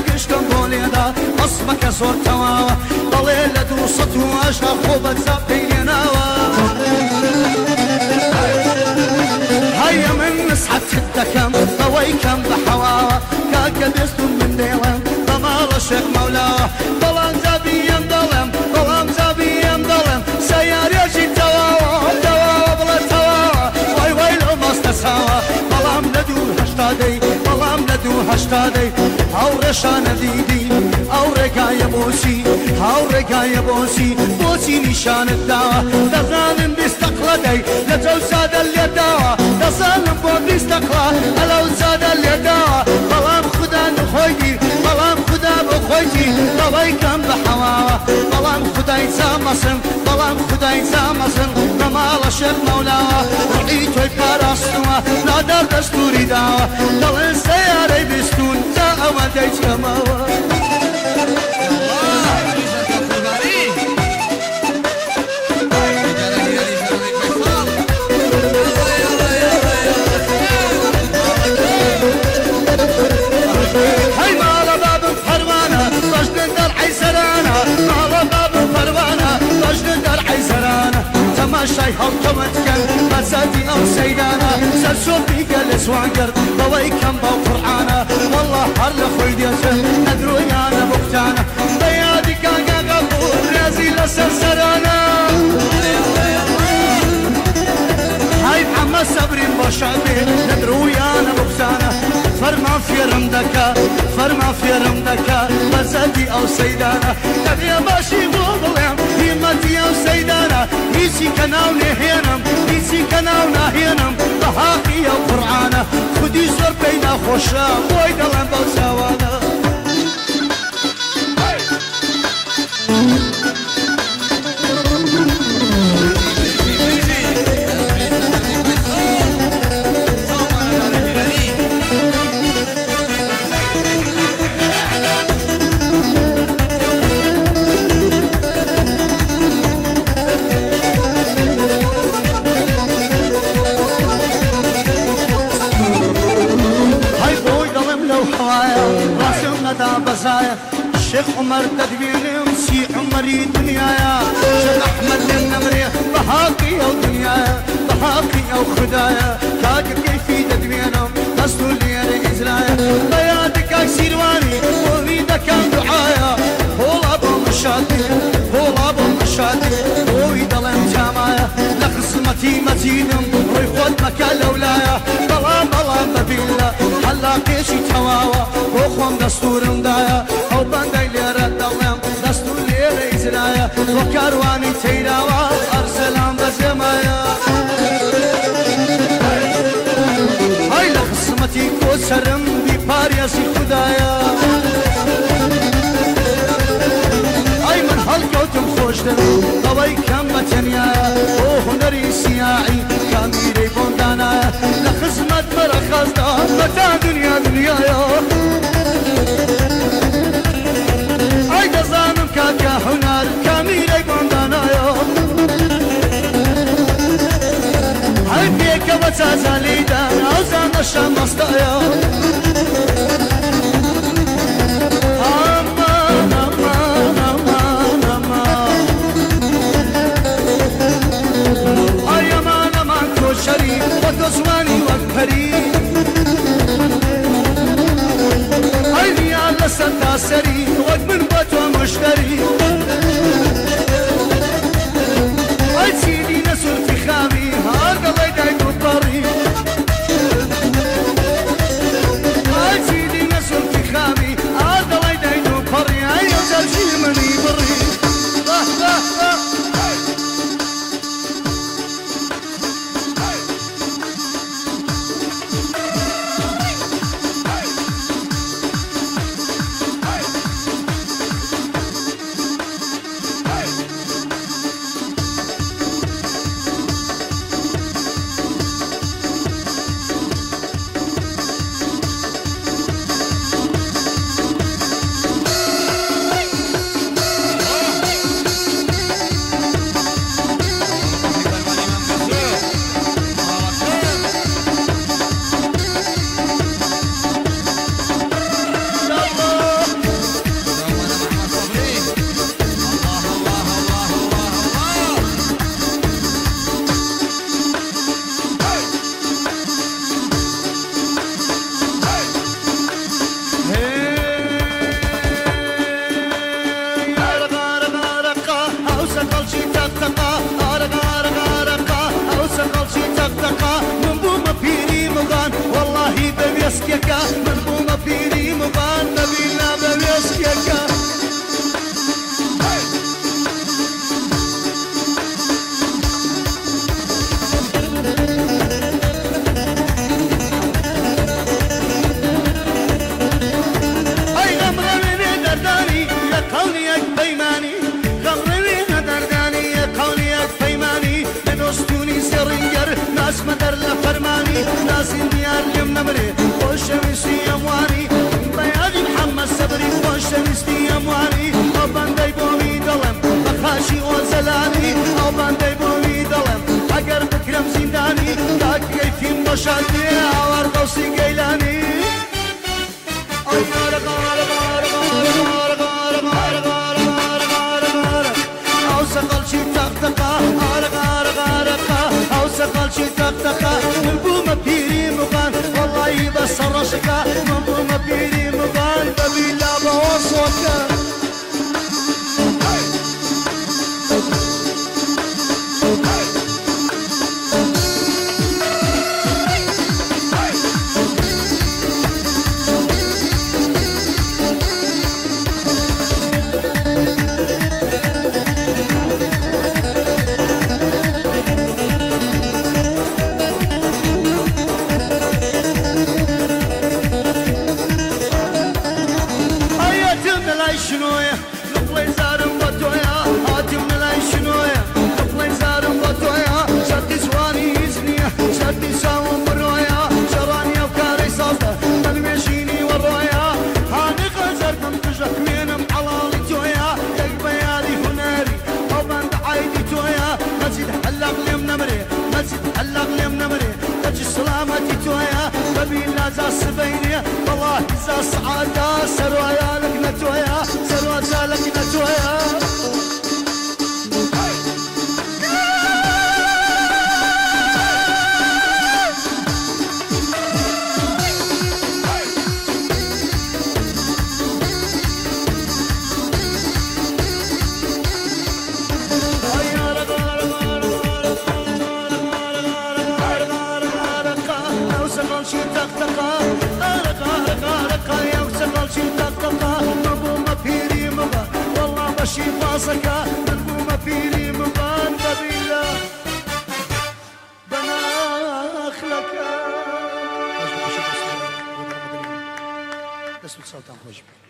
گشتم بۆ لێدا ڕەسمەکە زۆر تەواوە دەڵێ لە 280 خۆ بە چاپ پێی لێناوە هەیە من نسحەتت دەکەم ئەوەی کەم بە حەواوە کاکە بێستون من دەیڵێم بە ماڵە شێخ مەولاوە بەڵام جابیەم دەڵێم بەڵام جابیەم دەڵێم سەیارێکی تەواوە تەواوە بڵێ تەواوە وای وای لەو ماستە چاوە بەڵام لە 280 دەی بەڵام لە 280 دەی ئەو ڕێشانە دیدی ئەو ڕێگایە بۆچی ئەو ڕێگایە بۆچی بۆچی نیشانت داوە دەزانم بیستەقڵە دەی لە جەوسادە لێداوە دەزانم بۆ بیستەقڵە ئەلەو جادە لێداوە بەڵام خودا خۆی دی بەڵام خودا بۆ خۆی دی بەوەی کەم بە حەواوە بەڵام خودای جامەسن بەڵام خودای جامەسن بە ماڵە شێخ مەولاوە ڕوحی تۆی پاراستووە نادار دەستوری داوە دەڵێن سەیارەی بیستون تا ئەوە دەیچەمەوە. هەی ماڵە بابم پەروانە بەژنن دەرعەی سەرانە ماڵە بابم پەروانە بەژنن دەرعەی سەرانە تەماشای هەڵکەوت کەن بەزادی ئەو سەیدانە سەرسۆپی گەل جوان کرد بەوەی کەم بەو قورعانە والله هەر لە خۆی دێتن نەدرۆیانە بوختانە بە یادی کاکا غەفور ڕێزی لەسەر سەرانە هەی ئەمە سەبریم بۆ شەبێ نەدرۆیانە بوختانە فەرمان فێرم دەکا فەرمان فێرم دەکا بەزەدی ئەو سەیدانە دەبێ باشی بۆ بڵێم هیمەتی ئەو سەیدانە هیچی کە ناو نەهێنم هیچی کە ناو ناهێنم بە حاقی ئەو قورعانە خودی زۆر پێی ناخۆشە بۆی دەڵێم بەو چاوانە. شێخ عومەر دەدوێنم سی عومەری دنیاە شێخ ئەحمەد لێم نەمرێ بە حاقی ئەو دنیاە بە حاقی ئەو خودایە کاکە کەیفی دەدوێنم دەستور لێرە ئیجرایە بە یادی کاک سیروانی بۆوی دەکەم دوعایە هۆڵا بۆ مەشادێ هۆڵا بۆ مەشادێ بۆوی دەڵێم جامایە لە خزمەتی مەجیدم ڕۆی خۆت مەکە لەولایە بەڵام بەڵام بەبیلە حەلاقێکی تەواوە بۆ خۆم دەستورم دایە ئەو بەندەی لێرە دەڵێم دەستور لێرە ئیجرایە بۆ کاروانی تەیراوە ئەرسەلام بەجێمایە هەی لە خزمەتی کۆچەرم بیپارێزی خودایە ئەی من هەڵکەوتم خۆش دەوێ ئەوەی کەم بە تەنیایە بۆ هونەری سیاعی کامیرەی بۆندانایە لە خزمەت مەرەخەزدا بەتا دنیا دنیایە ئەی دەزانم کاکە هونەر کامیرەی بۆندانایە هەی پێکەوە چاچالیدان ئەو زانە شەمەستایە ئەمان ئەمان ئەمان ئەمان ئای ئەمان ئەمان کۆچەری بە تۆ جوانی وەک پەری ئەی نیان لەسەر تاسەری وەک من بە تۆ مشتەری ئەی چیدی نەسوورتی خاوی هەر دەڵێ دایک و پەڕی ئەی چیدی نەسوورتی خاوی هەر دەڵێ دایک و پەڕی ئەی ئەو جەرگی منی بڕی. نازی دیار لێم نەمرێ خۆشەویستی ئەموانی بە یادی محەممەد سەبری خۆشەویستی ئەموانی ئەو بەندەی بۆمی دەڵێم بە خاچی ئۆجەلانی ئەو بەندەی بۆمی دەڵێم ئەگەر بکرم زیندانی کاک کەیفیم بۆشاندێ هاوار غەوسی گەیلانی ئەی ئارەق ئارەق ئارەق ئارەق ئارەق ئارەق ئارەق ئارەق ئارەق ئارەق ئەوسە خەڵکی تەق تەقا ئارەق ئارەق ئارەقا ئەوسە خەڵکی تەق تەقا من بوومە پیری مغان وەڵڵاهی بە سەڕەشەکە من بوومە پیری مغان بەبیلا بەوە سۆکە. هاتم لای شنۆیە نقڵی زارم بە تۆیە هاتم لای شنۆیە نقڵی زارم بە تۆیە شەرتی جوانی هیچ نییە شەرتی چاوم بڕۆیە شەڕانی ئەو کارەی سازدە بەنوێژینی وەڕۆیە هانی قەزەردم دژە خوێنم حەڵاڵی تۆیە یەک بە یاری هونەری ئەو بەندە عەیدی تۆیە مەجید حەلاق لێم نەمرێ مەجید حەلاق لێم نەمرێ کەچی سڵامەتی تۆیە بەبیلا جا سبەینێ وەڵاهی جا سەعاتە سەروایە لەک نەتۆیە سەروا جا لەک نەتۆیە. دەست و چاوتان خۆش بێ.